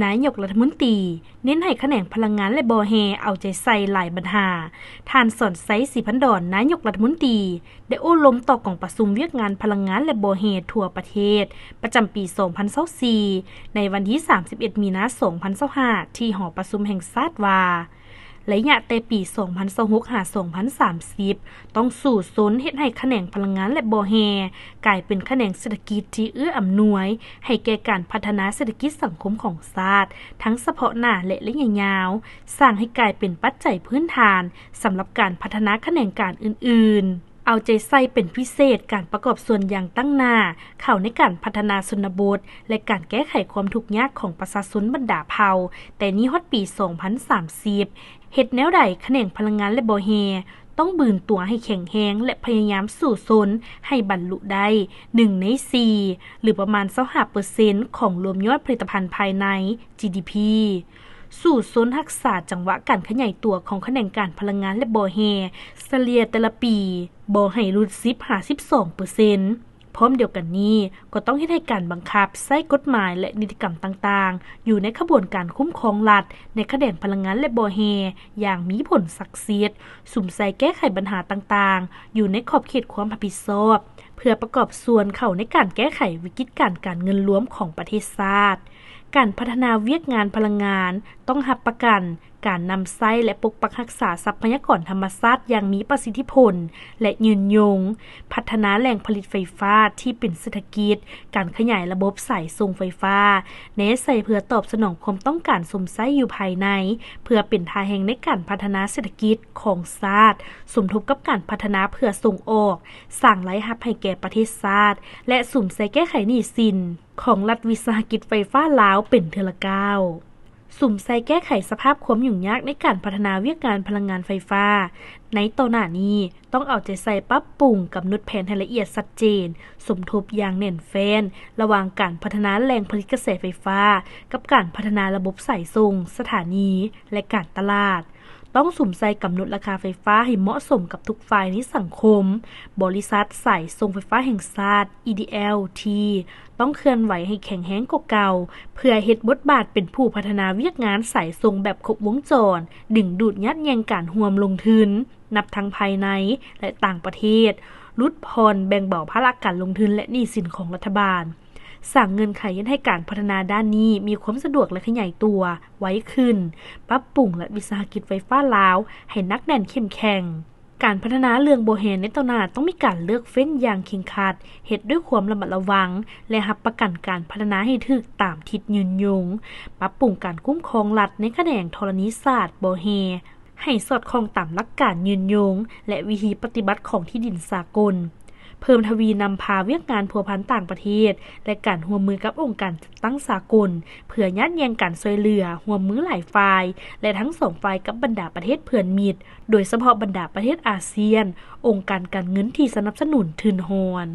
ນາຍົກລັດຖະມົນຕີ ເນັ້ນໃຫ້ຂະແໜງພະລັງງານ ແລະ ບໍ່ແຮ່ເອົາໃຈໃສ່ຫຼາຍບັນຫາ. ທ່ານ ສອນໄຊ ສີພັນດອນ ນາຍົກລັດຖະມົນຕີ ໄດ້ໂອ້ລົມຕໍ່ກອງປະຊຸມວຽກງານພະລັງງານ ແລະ ບໍ່ແຮ່ທົ່ວປະເທດ ປະຈຳປີສອງພັນຊາວສີ່ ໃນວັນທີສາມສິບເອັດ ມີນາ ສອງພັນຊາວຫ້າ ທີ່ຫໍປະຊຸມແຫ່ງຊາດວ່າ ໄລຍະແຕ່ປີສອງພັນຊາວຫົກ ຫາ ສອງພັນສາມສິບ ຕ້ອງສູ້ຊົນເຮັດໃຫ້ຂະແໜງພະລັງງານ ແລະ ບໍ່ແຮ່ ກາຍເປັນຂະແໜງເສດຖະກິດທີ່ເອື້ອອຳນວຍໃຫ້ແກ່ການພັດທະນາເສດຖະກິດສັງຄົມຂອງຊາດ ທັງສະເພາະໜ້າ ແລະ ໄລຍະຍາວ, ສ້າງໃຫ້ກາຍເປັນປັດໄຈພື້ນຖານສຳລັບການພັດທະນາຂະແໜງການອື່ນໆ. ເອົາໃຈໃສ່ເປັນພິເສດການປະກອບສ່ວນຢ່າງຕັ້ງໜ້າເຂົ້າໃນການພັດທະນາຊົນນະບົດ ແລະ ການແກ້ໄຂຄວາມທຸກຍາກຂອງປະຊາຊົນບັນດາເຜົ່າ ແຕ່ນີ້ຮອດປີສອງພັນສາມສິບ ເຮັດແນວໃດຂະແໜງພະລັງງານ ແລະ ບໍ່ແຮ່ ຕ້ອງບືນຕົວໃຫ້ແຂງແຮງ ແລະ ພະຍາຍາມສູ້ຊົນໃຫ້ບັນລຸໄດ້ໜຶ່ງໃນສີ່ ຫຼື ປະມານຊາວຫ້າເປີເຊັນ ຂອງລວມຍອດຜະລິດຕະພັນພາຍໃນ ຈີດີພີ, ສູ້ຊົນຮັກສາຈັງຫວະການຂະຫຍາຍຕົວຂອງຂະແໜງການພະລັງງານ ແລະ ບໍ່ແຮ່ ສະເລ່ຍແຕ່ລະປີ ບໍ່ໃຫ້ຫຼຸດສິບ ຫາ ສິບສອງເປີເຊັນ. ພ້ອມດຽວກັນນີ້ ກໍຕ້ອງເຮັດໃຫ້ການບັງຄັບໃຊ້ກົດໝາຍ ແລະ ນິຕິກຳຕ່າງໆ ຢູ່ໃນຂະບວນການຄຸ້ມຄອງລັດ ໃນຂະແໜງພະລັງງານ ແລະ ບໍ່ແຮ່ ຢ່າງມີຜົນສັກສິດ, ສຸມໃສ່ແກ້ໄຂບັນຫາຕ່າງໆ ຢູ່ໃນຂອບເຂດຄວາມຮັບຜິດຊອບ ເພື່ອປະກອບສ່ວນເຂົ້າໃນການແກ້ໄຂວິກິດການການເງິນລວມຂອງປະເທດຊາດ. ການພັດທະນາວຽກງານພະລັງງານ ຕ້ອງຮັບປະກັນ ການນຳໃຊ້ ແລະ ປົກປັກຮັກສາຊັບພະຍາກອນທຳມະຊາດຢ່າງມີປະສິດທິຜົນ ແລະ ຍືນຍົງ, ພັດທະນາແຫຼ່ງຜະລິດໄຟຟ້າທີ່ເປັນເສດຖະກິດ, ການຂະຫຍາຍລະບົບສາຍສົ່ງໄຟຟ້າ ແນໃສ່ເພື່ອຕອບສະໜອງຄວາມຕ້ອງການຊົມໃຊ້ຢູ່ພາຍໃນ, ເພື່ອເປັນທ່າແຮງໃນການພັດທະນາເສດຖະກິດຂອງຊາດ, ສົມທົບກັບການພັດທະນາເພື່ອສົ່ງອອກ, ສ້າງລາຍຮັບໃຫ້ແກ່ປະເທດຊາດ ແລະ ສຸມໃສ່ແກ້ໄຂໜີ້ສິນຂອງລັດວິສາຫະກິດໄຟຟ້າລາວເປັນເທື່ອລະກ້າວ. ສຸມໃສ່ແກ້ໄຂສະພາບຄວາມຫຍຸ້ງຍາກໃນການພັດທະນາວຽກງານພະລັງງານໄຟຟ້າ. ໃນຕໍ່ໜ້ານີ້ ຕ້ອງເອົາໃຈໃສ່ປັບປຸງກຳນົດແຜນໃຫ້ລະອຽດຊັດເຈນ, ສົມທົບຢ່າງແໜ້ນແຟ້ນລະຫວ່າງການພັດທະນາແຫຼ່ງຜະລິດກະແສໄຟຟ້າ ກັບການພັດທະນາລະບົບສາຍສົ່ງ, ສະຖານີ ແລະ ການຕະຫຼາດ. ຕ້ອງສຸມໃສ່ກຳນົດລາຄາໄຟຟ້າໃຫ້ເໝາະສົມກັບທຸກຝ່າຍໃນສັງຄົມ. ບໍລິສັດສາຍສົ່ງໄຟຟ້າແຫ່ງຊາດ ອີດີແອລທີ ຕ້ອງເຄື່ອນໄຫວໃຫ້ແຂງແຮງກວ່າເກົ່າ ເພື່ອເຮັດບົດບາດເປັນຜູ້ພັດທະນາວຽກງານສາຍສົ່ງແບບຄົບວົງຈອນ, ດຶງດູດຍາດແຍ່ງການຮ່ວມລົງທຶນ ນັບທັງພາຍໃນ ແລະ ຕ່າງປະເທດ, ຫຼຸດຜ່ອນແບ່ງເບົາພາລະການລົງທຶນ ແລະ ໜີ້ສິນຂອງລັດຖະບານ, ສ້າງເງື່ອນໄຂເຮັດໃຫ້ການພັດທະນາດ້ານນີ້ມີຄວາມສະດວກ ແລະ ຂະຫຍາຍຕົວໄວຂຶ້ນ, ປັບປຸງລັດວິສາຫະກິດໄຟຟ້າລາວໃຫ້ໜັກແໜ້ນເຂັ້ມແຂງ. ການພັດທະນາເລື່ອງບໍ່ແຮ່ໃນຕໍ່ໜ້າຕ້ອງມີການເລືອກເຟ້ນຢ່າງເຄັ່ງຄັດ, ເຮັດດ້ວຍຄວາມລະມັດລະວັງ ແລະ ຮັບປະກັນການພັດທະນາໃຫ້ຖືກຕາມທິດຍືນຍົງ, ປັບປຸງການຄຸ້ມຄອງລັດໃນຂະແໜງທໍລະນີສາດບໍ່ແຮ່ ໃຫ້ສອດຄ່ອງຕາມຫຼັກການຍືນຍົງ ແລະ ວິທີປະຕິບັດຂອງທີ່ດິນສາກົນ, ເພີ່ມທະວີນຳພາວຽກງານພົວພັນຕ່າງປະເທດ ແລະ ການຮ່ວມມືກັບອົງການຈັດຕັ້ງສາກົນ ເພື່ອຍາດແຍ່ງການຊ່ວຍເຫຼືອຮ່ວມມືຫຼາຍຝ່າຍ ແລະ ທັງສອງຝ່າຍກັບບັນດາປະເທດເພື່ອນມິດ, ໂດຍສະເພາະບັນດາປະເທດອາຊຽນ, ອົງການການເງິນທີ່ສະໜັບສະໜູນທຶນຮອນ.